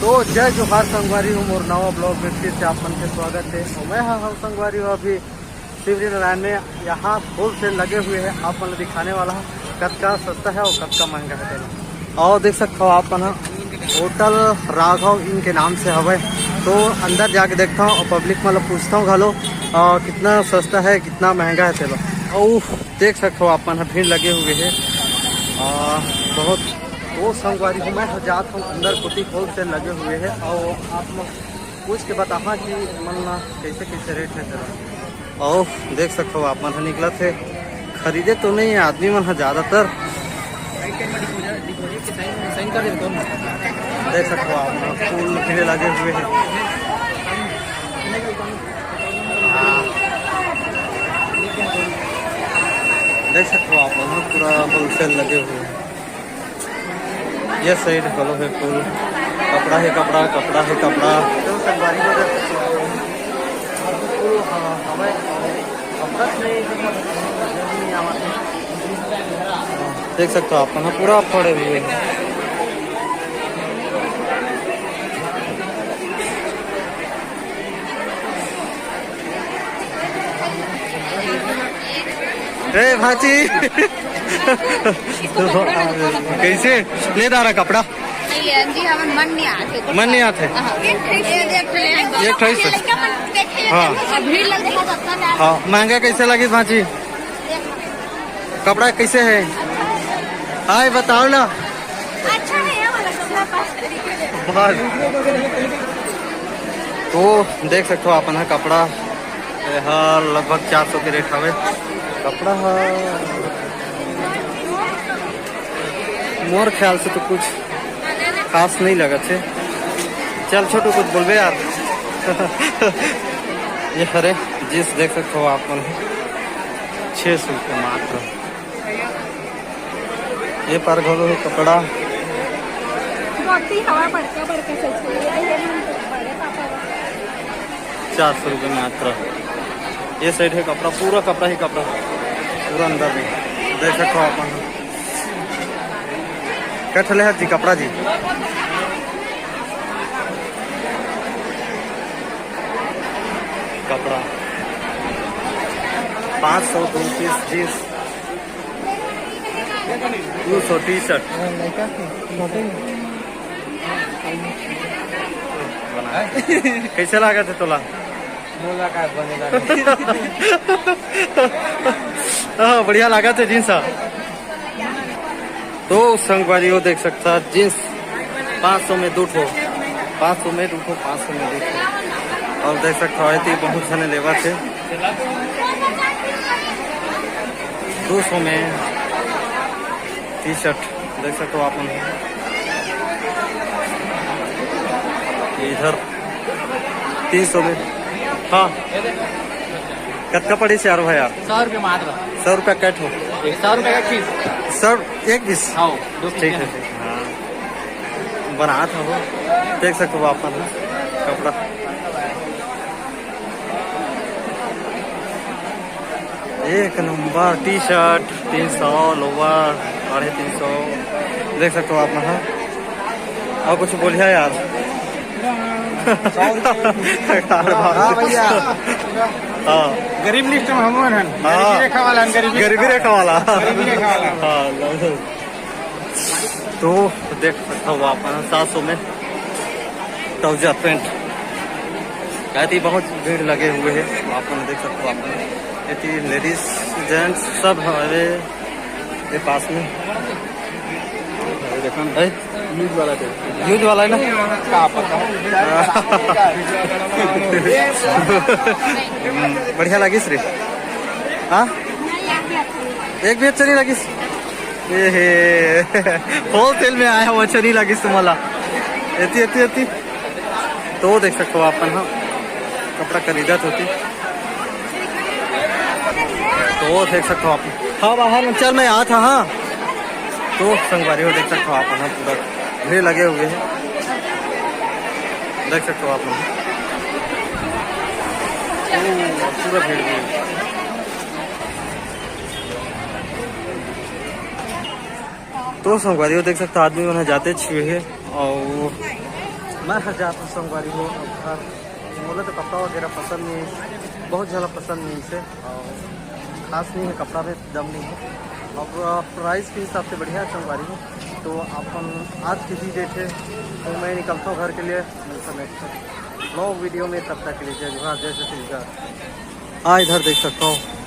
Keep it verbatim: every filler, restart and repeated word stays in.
तो जय जोहार संगवारी हो, मोर नवा ब्लॉग में फिर से आप मन के स्वागत है। और मैं हा हूँ संगवारी हो अभी शिवरी नारायण में। यहाँ होलसेल लगे हुए हैं, आप मन ला दिखाने वाला हूँ कतका सस्ता है और कतका महंगा है तेला। और देख सकते हो आप मन ह होटल राघव इन के नाम से हवय। तो अंदर जाके देखता हूँ और पब्लिक मतलब पूछता हूँ घलो, अ, कितना सस्ता है, कितना महंगा है तेला। और देख सकते हो आप मन ह भीड़ लगे हुए है, अ, बहुत। तो संगवारी हो, मैं ह जात हूँ अंदर कोती, होलसेल लगे हुए है और आप लोग पूछ के बताहा कि मन ला कैसे कैसे रेट है तेला। और देख सकते हो आप मन ह निकलत हे, खरीदे तो नहीं है आदमी मन ह ज्यादातर। देख सकते हो आप मन ह फूल खिले लगे हुए हैं। हाँ। देख सकते हो आप मन ह पूरा होलसेल लगे हुए हैं। ये साइड घलो है फूल, कपड़ा है कपड़ा, कपड़ा है कपड़ा। तो संगवारी हो, देख सकते हो, फूल, हाँ, हमें कपड़ा से नहीं, मतलब, नहीं आवा। देख सकते हो आप, हाँ, पूरा पड़े हुए हैं। ए भांची, कैसे ले दारा कपड़ा? नहीं है जी, हमन मन नहीं आते। मन नहीं आते। हाँ। ये देख ले। ये अट्ठाईस है। हाँ। भीड़ लग रही है। हाँ, महंगा कैसे लगी भांची? कपड़ा कैसे है? हाय बताओ ना। अच्छा है ये वाला कपड़ा, पाँच तरीके से। बस। तो देख सकते हो आप ना, कपड़ा ये ह लगभग चार सौ के रेट हवे। कपड़ा ह मोर ख्याल से तो कुछ खास नहीं लगत हे। चल छोटू, कुछ बोलबे यार। ये हरे जींस देख सकते हो आप मन, छः सौ रुपये मात्र। ये पार घलो हे कपड़ा। बहुत ही हवा बड़का बड़का सच में। ये तो ये मन तो बड़े पापा। चार सौ रुपये मात्र। ये साइड है कपड़ा, पूरा कपड़ा ही कपड़ा, पूरा अंदर में देख सकते हो आप। कट ले जी कपड़ा जी, कपड़ा पाँच सौ दो पीस जींस, दो सौ टी शर्ट। कैसे लागत है तोला? बोला का बनेगा। हाँ, बढ़िया लागत है जींस ह। तो संगवारी हो देख सकता जींस पाँच सौ में दो ठो, पाँच सौ में दो ठो, पाँच सौ में दो ठो। और देख सकता हो एती बहुत झने लेवत हे। दो सौ में टी शर्ट देख सकते हो आप मन। इधर तीन सौ में, हाँ। कतका पड़ी से यार भाई यार? सौ रुपये मात्र। सौ रुपया कट हो? एक सौ रुपये का पीस। सौ एक पीस? हाँ, दो पीस ठीक है, हैं। ठीक है, हाँ। बनात हो, देख सकते हो आप मन कपड़ा। एक नंबर टी शर्ट तीन सौ, लोवर साढ़े तीन सौ, देख सकते हो आप मन। और कुछ बोलिया यार। हाँ भैया। हाँ। गरीब लिस्ट में हम हन। हाँ। गरीबी रेखा वाला हन, गरीबी गरीबी रेखा वाला। गरीबी रेखा वाला। हाँ, लो। तो देख सकता हो आप सात सौ में ट्राउजर पैंट, बहुत ही बहुत भीड़ लगे हुए हैं। आप मन देख सकते हो, आप मन एती लेडीज जेंट्स सब हवे ये पास में। देखो ना, है? यूज वाला थे। यूज वाला है ना? का पता। बढ़िया लगिस रे। हाँ, एक भी अच्छा नहीं लगिस। ए हे, होलसेल में आया हो, अच्छा नहीं लगिस तुम्हाला। एती एती एती। तो देख सकते हो आप मन, हाँ, कपड़ा खरीदत होती। तो देख सकते हो आप, हाँ, बाहर में चल, मैं आया था, हाँ। तो संगवारी हो, देख सकते हो आप, हाँ, पूरा भीड़ लगे हुए हैं, देख सकते हो आप मन। ओ, पूरा भीड़, भीड़। तो संगवारी हो, देख सकते हो, आदमी मन जाते छुए है। और मैं हर जात हूँ संगवारी हो अब घर। मोला तो कपड़ा वगैरह पसंद नहीं है, बहुत ज़्यादा पसंद नहीं इसे, और खास नहीं है कपड़ा में, दम नहीं है। अब प्राइस के हिसाब से बढ़िया है संगवारी हो। तो अपन आज की ही डेट है, तो मैं निकलता हूँ घर के लिए। मिलता नेक्स्ट ब्लॉग वीडियो में, तब तक के लिए जय जोहार, जय छत्तीसगढ़। हाँ, इधर देख सकता हूँ।